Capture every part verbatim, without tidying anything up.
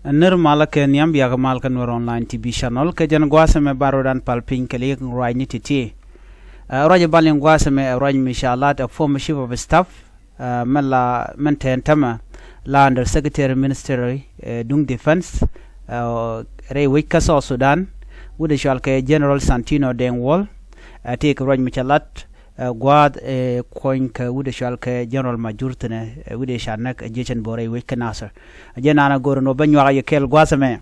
Nir malä kɛ nhiam, biak mal kä Nuer Online T V channel. Kɛ jɛn gua̱a̱th ɛmɛ ba rɔ̱dan pal piny kɛ liŋ ruacni ti̱ti̱. Ɛ, ruac ɛ ba liŋ gua̱a̱th ɛmɛ ɛ ruac mi ca lat ɛ former chief of staff, ɛ, mɛn la mɛn tɛn tämɛ la under secretary ministry, ɛ, duŋ defense, ɛ, rɛy wec kä South Sudan, wut ɛ cɔal kɛ General Santino Deng Wol. Ɛ, tëëkɛ ruac mi ca lat, ɛ, gua̱a̱th, ɛ, kuɔny kɛ wut ɛ cɔal kɛ General Majur thi̱nɛ, ɛ, wut ɛ ca näk ɛ jiecɛn bo̱o̱rɛ i̱ wec kä Nasir. Ɛ jɛn naan ɛ go̱o̱r ɛn ɣöö bä nyuak yɛ kɛɛl gua̱a̱th ɛmɛ.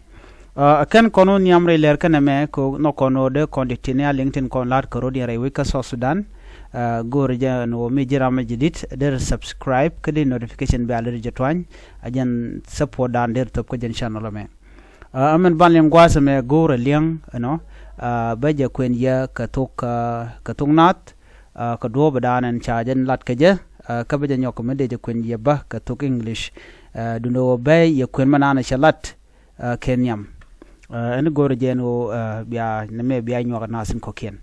Ɛ, kɛn kɔn wä nhiam rɛy lɛr kɛn ɛmɛ kɛ nhɔk kɔn ɣöö dee kɔn ti tin a liŋ tin kɔn la̱t kɛ ro̱d yɛn rɛy wec kä South Sudan. Ɛ, go̱o̱r jɛn ɣöö mi ji̱ ram ɛ jadid dee subscribe kä dee notification bell dee jɛ tuany. Ɛ jɛn support dan dee thop kä jɛn channel ɛmɛ. Ɛ, ɛmɛn ban liŋ gua̱a̱th ɛmɛ go̱o̱r ɛ liɛŋ ɛnɔ, ɛ, bä jɛ kuɛn yɛ kɛ thok, ɛ, kɛ thok naath, ɛ, kɛ duɔ̱ɔ̱p ɛ daan ɛn ca jɛn lat kɛ jɛ, ɛ, kä bä jɛ nyɔk mi dee jɛ kuɛn yɛ bä kɛ thok English. Ɛ, duundɛ ɣöö bä yɛ kuɛn mɛ naan ɛ cɛ lat, ɛ, kɛ nhiam. Ɛ, ɛn go̱o̱r jɛn ɣöö, ɛ, bia nɛmɛ bia nyuak naath in kɔ̱kiɛn.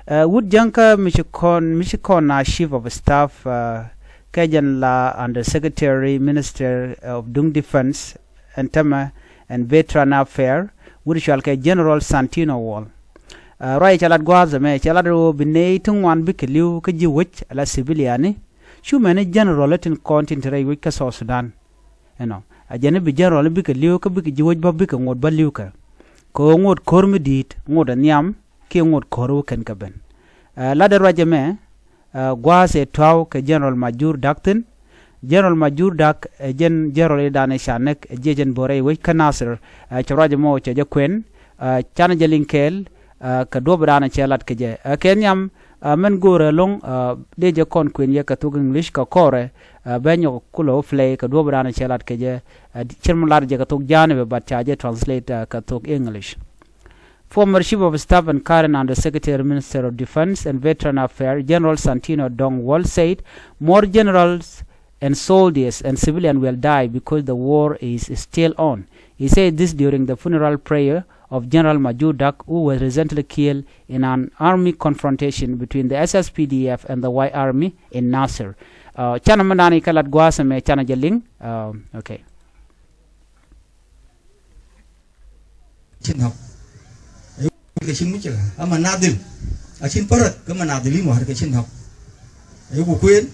Ɛ, wut jäŋ kä mi ci kɔn, mi ci kɔn a chief of staff, ɛ, kɛ jɛn la under secretary minister of duŋ defense, ɛn tämɛ ɛn veteran affair, wut cɔal kɛ General Santino Wol. Ɛ, ruac cɛ lat gua̱a̱th ɛmɛ, cɛ lat ɣöö bi nɛy ti ŋuan bikɛ li̱w kä ji̱ wec ala civiliani. Cu mɛni general tin kɔn tin te rɛy wec kä South Sudan. Ɛnɔ, a jɛn i̱ bi general bikɛ li̱w kä bikɛ ji̱ wec bä bikɛ ŋot bä li̱w kɛ. Kɛ ɣöö ŋot ko̱r mi di̱i̱t, ŋot ɛ nhiam, kiɛ ŋot ko̱r wä kɛn kɛ ben. Ɛ, lat ɛ ruac ɛmɛ, ɛ, gua̱a̱th ɛ tua̱a̱w kɛ General Majur Dak thi̱n. General Majur Dak ɛ jɛn general i̱ dan ɛ ca näk ɛ jiɛc ɛn bo̱o̱rɛ i̱ wec kä Nasir, ɛ, cɛ ruac ɛmɔ cɛ jɛ kuɛn, ɛ, canɛ jɛ liŋ kɛɛl, ɛ, kɛ duɔ̱ɔ̱p dan ɛ cɛ lat kɛ jɛ. Ɛ, kɛ nhiam, ɛ, mɛn go̱o̱rɛ lo̱ŋ, ɛ, dee jɛ kɔn kuɛn yɛ kɛ thok English kɛ kɔrɛ, ɛ, bɛ nyɔk kulɛ wä play kɛ duɔ̱ɔ̱p dan ɛ cɛ lat kɛ jɛ, ɛ, cir mi lat jɛ kɛ thok Jaanibɛ, but ca jɛ translate, ɛ, kɛ thok English. Former Chief of Staff and current Under Secretary Minister of Defense and Veteran Affairs, General Santino Dong Wol, said more generals and soldiers and civilians will die because the war is still on. He said this during the funeral prayer of General Majur Dak, who was recently killed in an army confrontation between the S S P D F and the White Army in Nasir. Uh, canɛ mi nani kä lat gua̱a̱th ɛmɛ canɛ jɛ liŋ. Uh, okay. Ci nhɔk. Ayi kɛ cin mucilɛ ama nadhil. A cin pärät kä ma nadhil in wa̱r kɛ cin nhɔk. Ayi ku kuën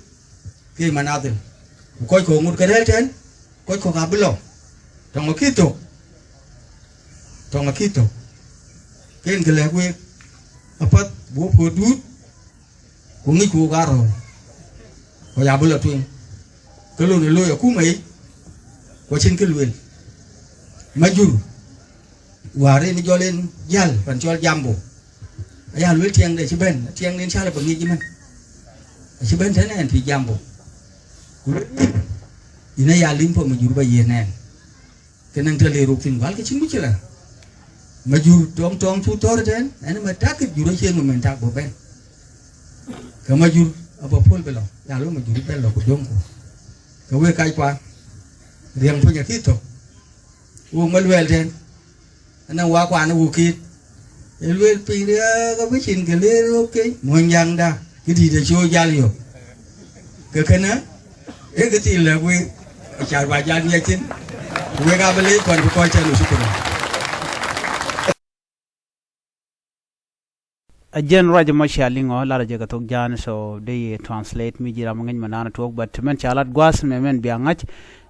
kɛ ma nadhil. Ku kɔc kɔ ŋut kɛ rɛl tɛn, kɔc kɔ ka bi lɔ. Tɔŋ a ki thok. Tɔŋ a ki thok. Kɛn kɛ lɛk wek a path bu wä puɔt duut. Ku ŋi̱c ku wä ka rɔ̱. Kɔ ya bi lɔ tueŋ. Kä lon ɛ lo̱c a kumɛ i̱ kɔ cin kä luël. Ma jur. Wa̱a̱ rin jɔl in jäl pan cɔl Jambo. A ya luël tiɛŋdɛ ci ben, tiɛŋdɛ in calɛ bä ŋi̱c imɛn. A ci ben tɛn ɛn pi Jambo. Ku luël in a ya lim pɔ ma jur bä yiëë nɛn. Kɛ näŋ te lëë ruk thi̱n gua̱l kɛ cin mi ci la. Ma jur tɔŋ tɔŋ cu thɔr tɛn ɛn ma tak kɛ jur a cieŋ mɛ mɛn tak bä ben. Kɛ ma jur a bä puɔl bi lɔ ya lo ma jur ben lɔ ku jo̱ŋ ku. Kɛ wee kac kua riɛŋ puɔ̱ny a ki thok. Wok ma luɛɛl tɛn. Ɛn na wa kuan wok ki̱i̱t. Ɛ lueel piny riääk a bi cin kɛ ler wok keny muɔ̱ny ja̱ŋda. Ki di̱i̱t ɛ ci wok jal yök. Kɛ kɛnɛ ɛ kɛ thil lɛk wek. Car ba jal ŋiɛc thi̱n. Wek a bi ler kɔn bi kɔc tɛn wok cukuru. A jɛn ruac mɔ cia liŋɔ lat a jɛ kɛ thok Jaaŋ, so dee yɛ translate mi ji̱ ram ŋäc mɛ naan tuɔɔk, but mɛn ca lat gua̱a̱th mɛ mɛn bia ŋa̱c.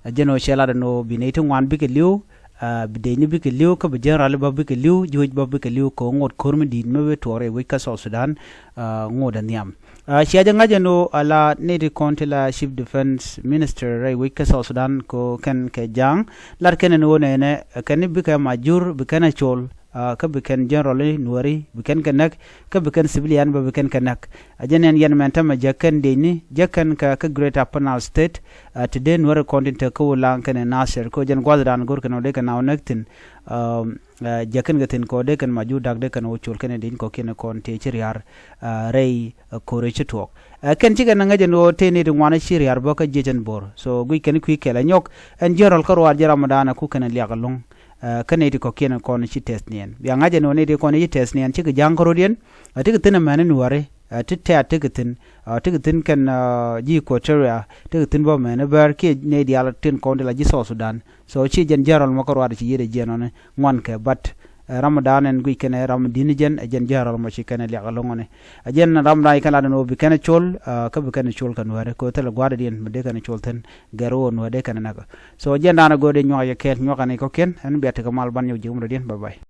A jɛn ɔ cɛ lat ɛn ɔ bi nɛy ti ŋuan bikɛ li̱w, a bi dee ni bikɛ li̱w, kä bi jɛn rali bä bikɛ li̱w, ji̱ wec bä bikɛ li̱w kɛ ŋot ko̱r mi di̱i̱t mi bi tuɔɔk rɛy wec kä South Sudan, a ŋot a nhiam. A cia jɛ ŋa̱c ɛn ɔ a la nɛy ti kɔn ti la Chief Defense Minister rɛy wec kä South Sudan kɛ ɔ kɛn kɛ Jaaŋ. Lat kɛn ɛn ɔ nɛnɛ kɛn ni bikɛ ma jur bi kɛn a col. A kä bi kɛn general i̱ nuääri bi kɛn kɛ näk, kä bi kɛn civilian bä bi kɛn kɛ näk. A jɛn ɛn yɛn mɛn tämɛ jɛ kɛn dec ni jɛ kɛn kɛ kä Greater Upper Nile State. A ti dee nuääri kɔn tin te kä Ulaŋ kɛn ɛ Nasir kä jɛn gua̱thdan go̱r kɛn ɔ dee kɛn a wä näk thi̱n. A jɛ kɛn kɛ thi̱n kɔ dee kɛn ma jur dak dee kɛn wä col kɛn ɛ dec kɔ kiɛn kɔn tëë ci ria̱r, a rɛy, a ko̱r ci tuɔɔk. A kɛn cikɛ na ŋäc ɛn ɣöö tëë ni ti ŋuan ci ria̱r bä kä jiec ɛn bo̱r. So guic kɛn kui̱ kɛl ɛ nyɔk ɛn general kä ruaar jɛ ram dan ɛ ku kɛn ɛ liak ɛlɔ̱ŋ. Ɛ, kä nɛy ti kɔ̱kiɛn kɔn ci tɛth niɛn. Bia ŋa̱c ɛn ɣöö nɛy ti kɔn ci tɛth niɛn cikɛ ja̱ŋ kä rɔ̱diɛn. Ɛ, tikɛ thi̱n ɛmɛn in wäri, ɛ, ti tɛ̈t tikɛ thi̱n, ɛ, tikɛ thi̱n kɛn, ɛ, ji̱ Equatoria, tikɛ thi̱n bä mɛn i̱ bäär kiɛ nɛy diaal tin kɔn ti la ji̱ South Sudan. So ci jɛn general mɔ kä ruaadɛ ci yiëëdɛ jiɛn ɔni ŋuan kɛ, but ɛ, ram dan ɛn guic kɛnɛ ram di̱n jɛn, ɛ jɛn general mɔ ci kɛnɛ liak ɛlɔŋ ɔni. Ɛ jɛn ram dan ci kɛn lat ɛn ɣöö bi kɛnɛ col, ɛ, kä bi kɛnɛ col kɛ nuäärɛ kɛ ɣöö thilɛ gua̱a̱r diɛn mi dee kɛnɛ col thi̱n gɛr ɣöö nuäär dee kɛnɛ näk. So jɛn dan ɛ go̱o̱r dee nyuak yɛ kɛɛl nyuak ɛn i̱ kɔ̱kiɛn ɛn biat ti kɛ mal ban nyɔk ji̱ wun rɔ diɛn. Bye bye.